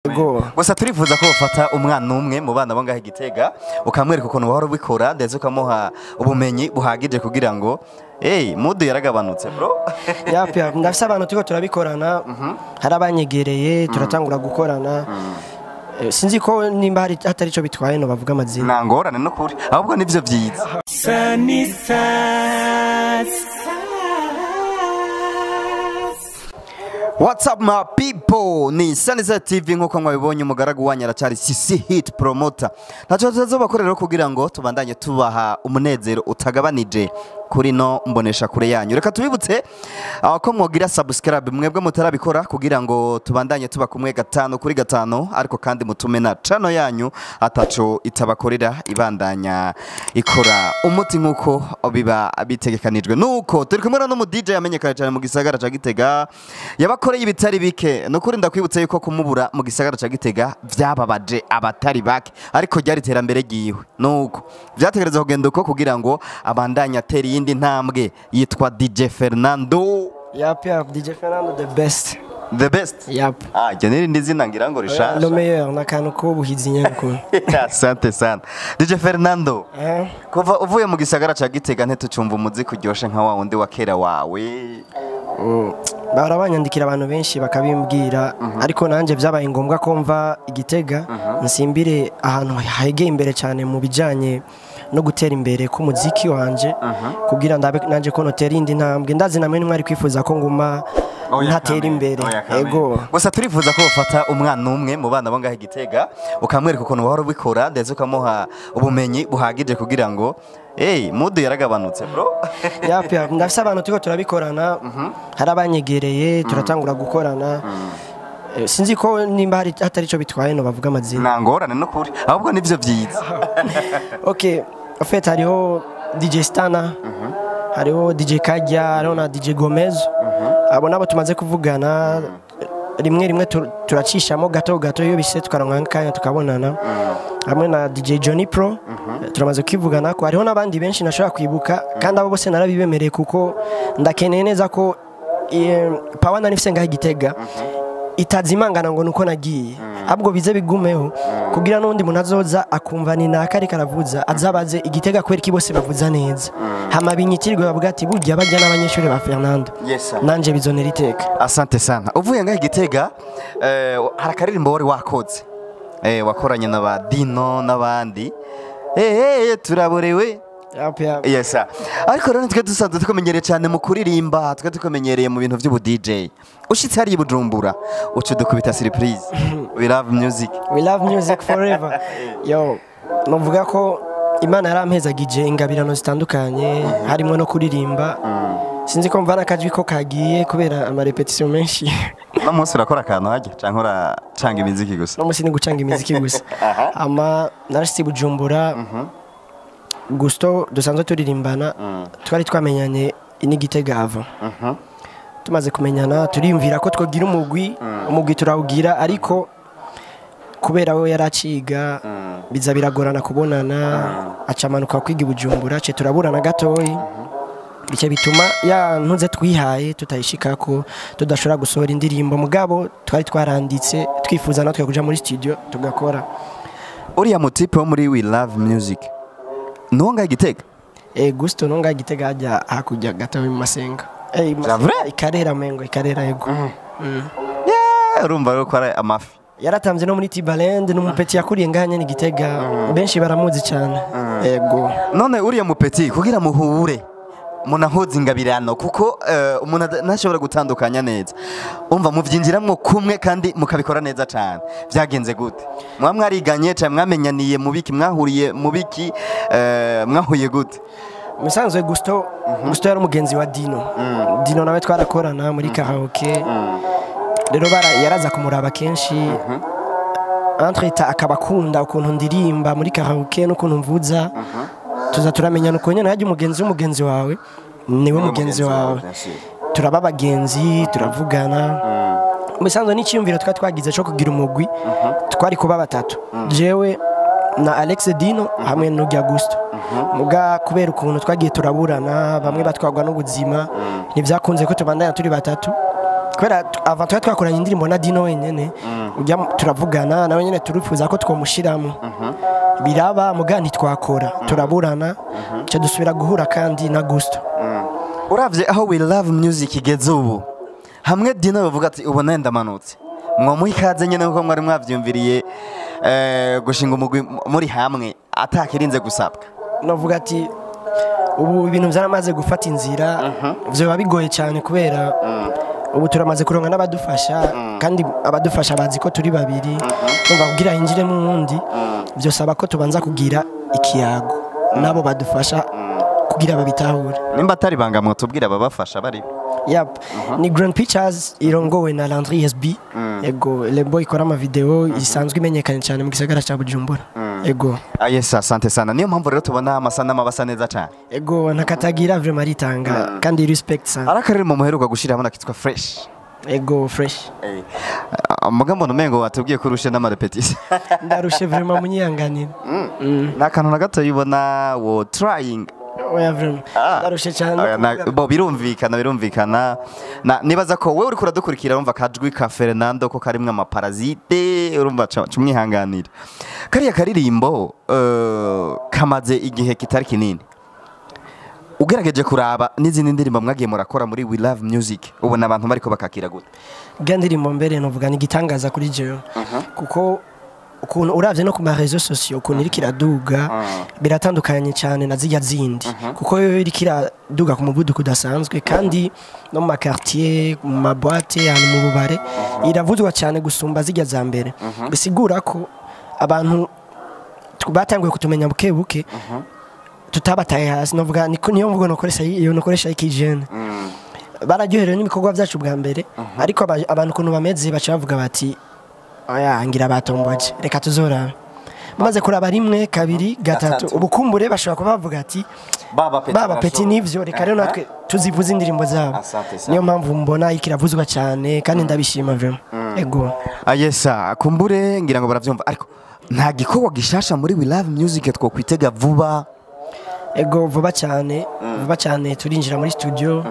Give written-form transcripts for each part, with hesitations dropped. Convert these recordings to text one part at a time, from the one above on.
Ego. Gusa turifuza ko ufata umwana umwe mu bana bo ngaho i Gitega, ukamwereka ukuntu wahora ubikora, ndetse ukamuha ubumenyi buhagije kugira ngo hey, mudu yaragabanutse bro. Yap, yap, ndafise abantu turiko turabikorana, hari abanyegereye turatangura gukorana. Sinzi ko nimba hari hatari ico bitwaye no bavuga amazina. Nta ngorane no kuri, ahubwo nivyo vyiza. What's up my people, ni Sanisa TV nkuko mwabibonye, umugaragu wanyu aracyari CC Hit Promoter. Ntacyo tuzabakorera kugira ngo tubandanye tubaha umunezero utagabanije kuri no mbonesha kure yanyu. Reka tubibutse ko mwogira subscribe mwebwe mutarabikora kugira ngo tubandanye tuba kumwe 5 kuri 5, ariko kandi mutume na channel yanyu ataco itabakorera ibandanya ikora umuti nkuko biba bitegekanijwe. Nuko turi kumwe no mu DJ yamenyekanye cyane mu gisagara ca Gitega, yabakoreye ibitari bike. Nukuri ndakwibutse yuko kumubura mu gisagara ca Gitega vyababaje abatari bake, ariko ryari iterambere ryiwe. Nuko vyategereza kugenda uko kugira ngo abandanye atera iyindi ntambwe. Yitwa DJ Fernando. Yap, yap, DJ Fernando the best. The best. Yap. Ah, jye n'irindi zina ngira ngo rishasha. Le meilleur, n'akantu k'ubuhizi nyene ukuntu. Asante sana DJ Fernando. Kuva uvuye mu gisagara ca Gitega ntitucumva umuziki uryoshe nka wa wundi wa kera wawe. Bahora banyandikira abantu benshi bakabimbwira, ariko nanje vyabaye ngombwa ko mva Igitega nsimbire ahantu hegeye imbere cyane mu bijanye no gutera imbere k'umuziki wanje, kugira ndabe nanje ko notera indi ntambwe. Ndazi namwe nimwe ari kwifuza ko nguma ntatera imbere. Ego. Gusa turifuza ko ufata umwana umwe mu bana bo ngaho i Gitega, ukamwereka ukuntu wahora ubikora, ndetse ukamuha ubumenyi buhagije kugira ngo hey, mudu yaragabanutse bro. Yap, yap, ndafise abantu turiko turabikorana, hari abanyegereye turatangura gukorana. Sinzi ko nimba hari hatari ico bitwaye no bavuga amazina. Nta ngorane no kuri, ahubwo nivyo vyiza. Okay, en fait hariho DJ Stana, hariho DJ Kajya, hariho na DJ Gomez. Abo nabo tumaze kuvugana rimwe rimwe turacishamo gato gato, iyo bise tukaronka akanya tukabonana. Hamwe na DJ Johnny Pro turamaze kwivugana ko hariho n'abandi benshi nashobora kwibuka, kandi abo bose narabibemereye kuko ndakeneye neza ko power nari mfise ngaho i Gitega itazimangana ngo nuko nagiye, ahubwo bize bigumeho kugira n'undi muntu azoza akumva ni naka ariko aravuza, azabaze Igitega kubera iki bose bavuza neza, hama binyitirwe bavuga ati burya bajya n'abanyeshuri ba Fernando. Yes sir. Nanje bizonera iteka. Asante sana. Uvuye ngaho i Gitega, hari akaririmbo wari wakoze, wakoranye na ba Dino n'abandi, turaborewe. Yap, yap. Yes sir. Ariko rero twe dusanzwe tukumenyereye cyane mu kuririmba, twe tukumenyereye mu bintu by'ubu DJ. Ushitse hari i Bujumbura, uca dukubita surprise. We love music. We love music forever. Yo, novuga ko Imana yarampezagije ingabirano zitandukanye, harimo no kuririmba. Sinzi ko mvana akajwi ko kagiye kubera ama repetition menshi. No munsi urakora akantu hajya canke uracanga imiziki gusa? No munsi ni gucanga imiziki gusa. Ama narashitse i Bujumbura, Gusto dusanzwe turirimbana, twari twamenyanye n'Igitega ava. Tumaze kumenyana turiyumvira ko twogira umugwi, umugwi turawugira, ariko kubera we yaraciga biza biragorana kubonana, acamanuka kwiga i Bujumbura, ce turaburana gatoyi. Bice bituma ya ntuze twihaye tutayishikako, tudashobora gusohora indirimbo, mugabo twari twaranditse twifuza natwe kuja muri studio tugakora. Uriya mutipe wo muri We Love Music nuwo ngaho i Gitega? Gusto nuwo ngaho i Gitega, hajya hakurya gato mu Masenga. Vrai? Ikarera mengo, ikarera yego. Yeah, urumva rero ko ari amafi. Yaratamvye no muri Tibaland, ni umupeti yakuriye ngaha nyene i Gitega, benshi baramuzi cyane. Yego. None uriya mupeti kugira muhure munahuza ingabirano, kuko umuntu ntashobora gutandukanya neza, umva muvyinjiramwo kumwe kandi mukabikora neza cyane, vyagenze gute? Mwa mwariganye cyane, mwamenyaniye mu biki, mwahuriye mu biki, mwahuye gute? Musanzwe Gusto, Gusto yari umugenzi wa Dino. Dino nawe twarakorana muri karaoke. Rero yaraza kumuraba kenshi. Entre akabakunda ukuntu ndirimba muri karaoke n'ukuntu mvuza. Tuza turamenyana uko nyene, hajya umugenzi w'umugenzi wawe niwe mugenzi wawe, turaba abagenzi turavugana. Musanzwe n'iciyumviro twari twagize cyo kugira umugwi, twari kuba batatu, jewe na Alex Dino hamwe n'urya Gusto. Muga kubera ukuntu twagiye turaburana, bamwe batwagwa n'ubuzima, ntivyakunze ko tubandanya turi batatu. Kubera avant twari twakoranye indirimbo na Dino wenyene, ujya turavugana nawe nyene, turifuza ko twomushiramo, biraba muga ntitwakora, turaburana, ca dusubira guhura kandi na Gusto. Uravye aho We Love Music igeze ubu, hamwe Dino bavuga ati ubu nawe ndamanutse, mwamuha ikaze nyene nkuko mwari mwavyumviriye gushinga umugwi muri hamwe atakirinze gusabwa? Navuga ati ubu ibintu byaramaze gufata inzira, vyoba bigoye cyane kubera ubu turamaze kuronka n'abadufasha, kandi abadufasha bazi ko turi babiri. Umva, kugira hinjiremo uwundi byosaba ko tubanza kugira ikiyago nabo badufasha kugira babitahure. Nimba atari banga, mwotubwira ababafasha bari? Yep. Ni Grand Pictures irongowe na Landry SB. Ego, label ikora ama video isanzwe imenyekanye cyane mu gisagara cya Bujumbura. Ego. Ah, yes, asante sana. Niyo mpamvu rero tubona amasanamu aba asa neza cyane. Ego, nakatagira vraiment aritanga kandi respect sana. Ari akarere mu muheruka gushira hamwe kitwa Fresh. Ego, Fresh. Muga mbona umengo watubwiye ko urushe n'ama répétition. Ndarushe vraiment, munyihanganire. Nta kantu na gato yibona wo trying. Oya, vraiment. Ndarushe cyane. Oya, bo birumvikana, birumvikana. Nibaza ko wewe uriko uradukurikira wumva akajwi ka Fernando ko karimwo ama parasite, urumva ca umwihanganira. Kariya karirimbo kamaze igihe kitari kinini. Ugerageje kuraba n'izindi ndirimbo mwagiye murakora muri We Love Music, ubona abantu bariko bakakira gute? Bwa ndirimbo mbere novuga ni igitangaza kuri jewe, kuko ukuntu uravye no ku ma réseaux sociaux ukuntu iriko iraduga biratandukanye cyane na zirya zindi, kuko yo iriko iraduga ku muvuduko udasanzwe, kandi no mu ma quartier, mu ma boîte, ahantu mu bubare iravuzwa cyane gusumba zirya za mbere. Bisigura ko abantu batanguye kutumenya buke buke, tutabataye hasi. Novuga niko niyo mvugo nokoresha, iyo nokoresha ikijene, bararyoherewe n'ibikorwa byacu bwa mbere, ariko abantu ukuntu bameze baca bavuga bati oya, ngira batomboje, reka tuzorabe. Bamaze kuraba rimwe, kabiri, gatatu, Gatatu. Ubukumbure bashobora kuba bavuga ati baba peti. Baba peti nivyo, reka rero natwe tuzivuze indirimbo zabo. Asante sana. Niyo mpamvu mbona ikiravuzwa cyane kandi ndabishima vraiment. Ego. Ayesa kumbure ngira ngo baravyumva, ariko nta gikorwa gishasha muri We Love Music twokwitega vuba? Ego, vuba cyane, vuba cyane turinjira muri studio,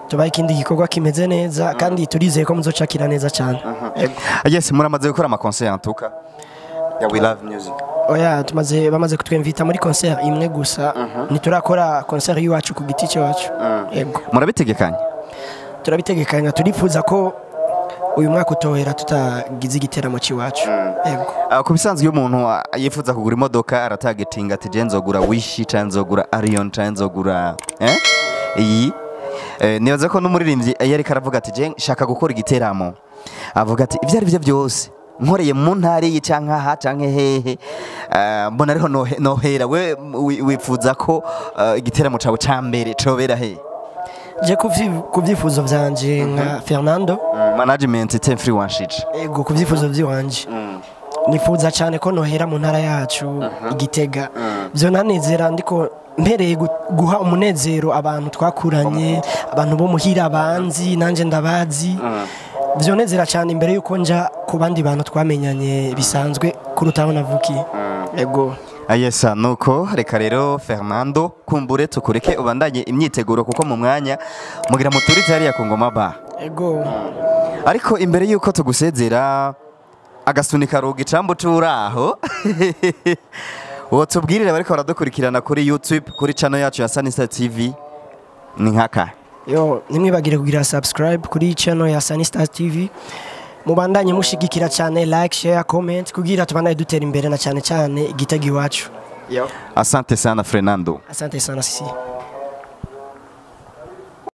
tubaye ikindi gikorwa kimeze neza, kandi turizeye ko muzocakira neza cyane. Ego. Yes, muramaze gukora ama concert en tout cas ya We Love Music? Oya, tumaze bamaze kutwemvita muri concert imwe gusa, ntiturakora concert y'iwacu ku giti cyacu. Ego. Murabitegekanya? Turabitegekanya, turifuza ko uyu mwaka utohera tutagize igiteramo cy'iwacu. Ego. Ku bisanzwe iyo umuntu yifuza kugura imodoka aratagetinga ati je nzogura Wish canke nzogura Arion canke nzogura iyi. Nibaza ko n'umuririmbyi iyo ariko aravuga ati je nshaka gukora igiteramo, avuga ati ibyo ari byo byose nkoreye mu ntara iyi canke aha canke hehe, mbona ariho nohera. We wifuza ko igiteramo cawe ca mbere cobera hehe? Je ku byifuzo vyanje nka Fernando, Management ten free wanshije. Ego, ku byifuzo by'iwanje nifuza cyane ko nohera mu ntara yacu Igitega. Byo nanezera ndiko mpereye guha umunezero abantu twakuranye, abantu bo muhira banzi nanje ndabazi. Vyonezera cyane imbere yuko nja ku bandi bantu twamenyanye bisanzwe kuruta aho navukiye. Ego. Ayesa, nuko reka rero Fernando kumbure tukureke ubandanye imyiteguro, kuko mu mwanya mugira muturitse hariya ku Ngoma Bar. Ego. Ariko imbere yuko tugusezera, agasunika ruga icambu curaho, wotubwirire bariko baradukurikirana kuri YouTube, kuri channel yacu ya Sanisa TV, ni nkaka? Yo, ntimwibagire kugira subscribe kuri channel ya Sunny Stars TV, mubandanye mushigikira cyane, like, share, comment, kugira tubandanye dutera imbere na cyane cyane Igitega iwacu. Yo. Asante sana, Fernando. Asante sana, sisi.